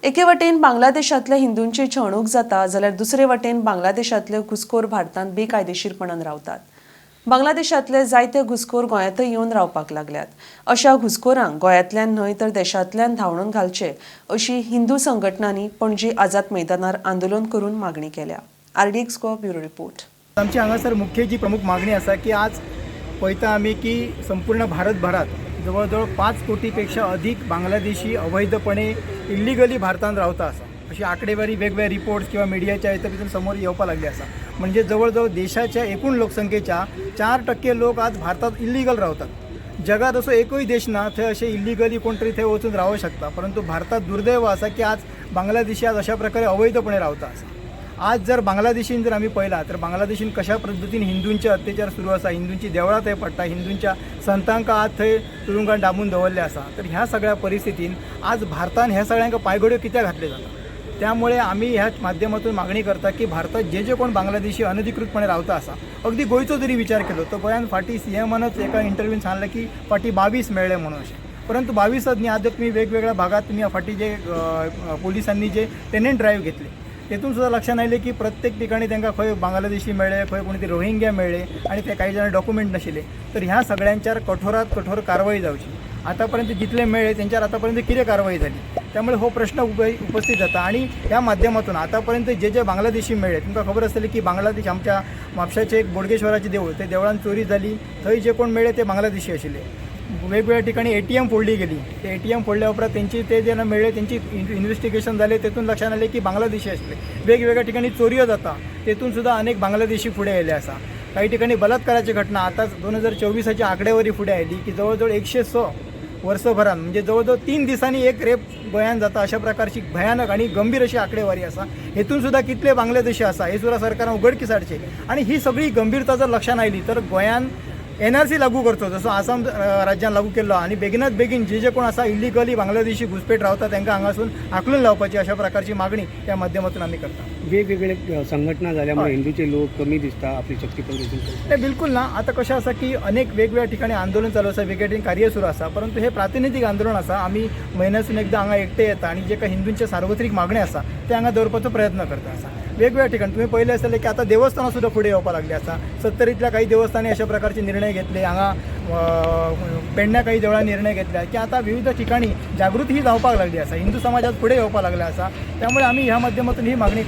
एके वटेन बांगलादेशांतल्या हिंदूंची छळणूक जाता, जाल्यार दुसरे वटेन बांगलादेशांतले घुसखोर भारतांत बेकायदेशीरपणान रावतात. बांगलादेशांतले जायते घुसखोर गोंयांतय येवन रावपाक लागल्यात. अशा घुसखोरांक गोंयांतल्यान न्हय तर देशांतल्यान धांवडून घालचे, अशी हिंदू संघटनांनी पणजी आझाद मैदानार आंदोलन करून मागणी केल्या. RDX Goa, bureau report. आमची हांगासर मुख्य जी प्रमुख मागणी आसा की आज पळयता आमी की संपूर्ण भारतभरात जवळ जवळ 5 कोटीपेक्षा अधिक बांगलादेशी अवैधपणे, इल्लिगली भारतांत रावता आसा, अशी आकडेवारी वेगवेगळे रिपोर्ट्स किंवा मिडियाच्या हेच्या भितर समोर येवपाक लागली आसा. म्हणजे जवळ जवळ देशाच्या एकूण लोकसंख्येच्या 4% लोक आज भारतात इल्लिगल रावतात. जगात असो एकूय देश ना थंय अशे इल्लिगली कोण तरी थंय वचून रावूं शकता, परंतु भारतात दुर्दैव आसा की आज बांगलादेशी आज अशा प्रकारे अवैधपणे रावता आसा. आज जर बांगलादेशीन जर आमी पळयला तर बांगलादेशीन कशा पद्दतीन हिंदूंचे अत्याचार सुरू आसा, हिंदूंची देवळां थंय पडटा, हिंदूंच्या संतांक आज थंय तुरुंगात डांबून दवरले आसा. तर ह्या सगळ्या परिस्थितीन आज भारतान ह्या सगळ्यांक पायघड्यो कित्याक घातले जाता? त्यामुळे आमी ह्या माध्यमातून मागणी करता की भारतात जे जे कोण बांगलादेशी अनधिकृतपणे रावता आसा, अगदी गोंयचो जरी विचार केलो तर गोंयान फाटीं सीएमानच एका इंटरव्यून सांगलें की फाटीं 22 मेळ्ळे म्हणून अशें, परंतु 22च न्ही. आज जर तुम्ही वेगवेगळ्या भागात तुम्ही फाटीं जे पोलिसांनी जे टेनंट ड्रायव्ह घेतले, तेतून सुद्दां लक्षात आयलें की प्रत्येक ठिकाणी तांकां खंय बांगलादेशी मेळ्ळे, खंय कोणी तरी रोहिंग्या मेळ्ळे आणि ते काही जाण डॉक्युमेंट नाशिल्ले. तर ह्या सगळ्यांच्यार कठोरात कठोर कारवाई जावची. आतापर्यंत जितले मेळ्ळे त्यांच्यावर आतापर्यंत कितें कारवाई झाली? त्यामुळे हो प्रश्न उपस्थित जाता. आणि ह्या माध्यमातून आतापर्यंत जे जे बांगलादेशी मेळ्ळे, तुमकां खबर आसतलें की बांगलादेश आमच्या म्हापशाचें एक बोडगेश्वराचें देवूळ, ते देवळान चोरी जाली, थंय जे कोण मेळ्ळे ते बांगलादेशी आशिल्ले. वेगवेगळ्या ठिकाणी एटीएम फोडली गेली, ते एटीएम फोडल्या उपरांत त्यांची ते जेन्ना मेळ्ळे, तेंची इन्व्हेस्टिगेशन जालें, तेतून लक्षात आलें की बांगलादेशी आशिल्ले. वेगवेगळ्या ठिकाणी चोरयो जाता, तेतून सुद्दां अनेक बांगलादेशी फुडें आयले आसा. काही ठिकाणी बलात्काराची घटना, आताच 2024ची आकडेवारी फुडें आयली की जवळ जवळ 106 वर्सभरान, म्हणजे जवळ जवळ 3 दिसांनी एक रेप गोंयान जाता, अशा प्रकारची भयानक आणि गंभीर अशी आकडेवारी आसा. हेतून सुद्दां कितले बांगलादेशी आसा हे सुद्दां सरकारान उघडकीस हाडचें. आणि ही सगळी गंभीरता जर लक्षात आयली तर गोंयान एनआरसी लागू करचो, जसो आसाम राज्यान लागू केल्लो, आनी बेगिनात बेगीन जे जे कोण आसा इल्लिगली बांगलादेशी घुसपेट रावता, तांकां हांगासून हाकलून लावपाची, अशा प्रकारची मागणी त्या माध्यमातून आमी करता. वेगवेगळे संघटना झाल्यामुळे हिंदूचे लोक कमी दिसता, आपली शक्ती प्रदर्शन करतात. नाही, बिलकुल ना. आता कशें आसा की अनेक वेगवेगळ्या ठिकाणी आंदोलन चालू आसा, वेगवेगळ्या ठिकाणी कार्य सुरू आसा, परंतु हे प्रातिनिधीक आंदोलन आसा. आमी म्हयन्यासून एकदां हांगा एकटे येता आनी जे काही हिंदूंचे सार्वत्रिक मागणी आसा ते हांगा दवरपाचो प्रयत्न करता आसा. वेगवेगळ्या ठिकाणी तुम्ही पळयलें आसतलें की आतां देवस्थानां सुद्दां फुडें येवपाक लागली आसा. सत्तरींतल्या काही देवस्थानांनी अशा प्रकारचे निर्णय घेतले, हांगा पेडण्या काही देवळांनी निर्णय घेतले की आतां विविध ठिकाणी जागृती ही जावपाक लागली आसा, हिंदू समाजात फुडें येवपाक लागले आसा. त्यामुळे आमी ह्या माध्यमातून ही मागणी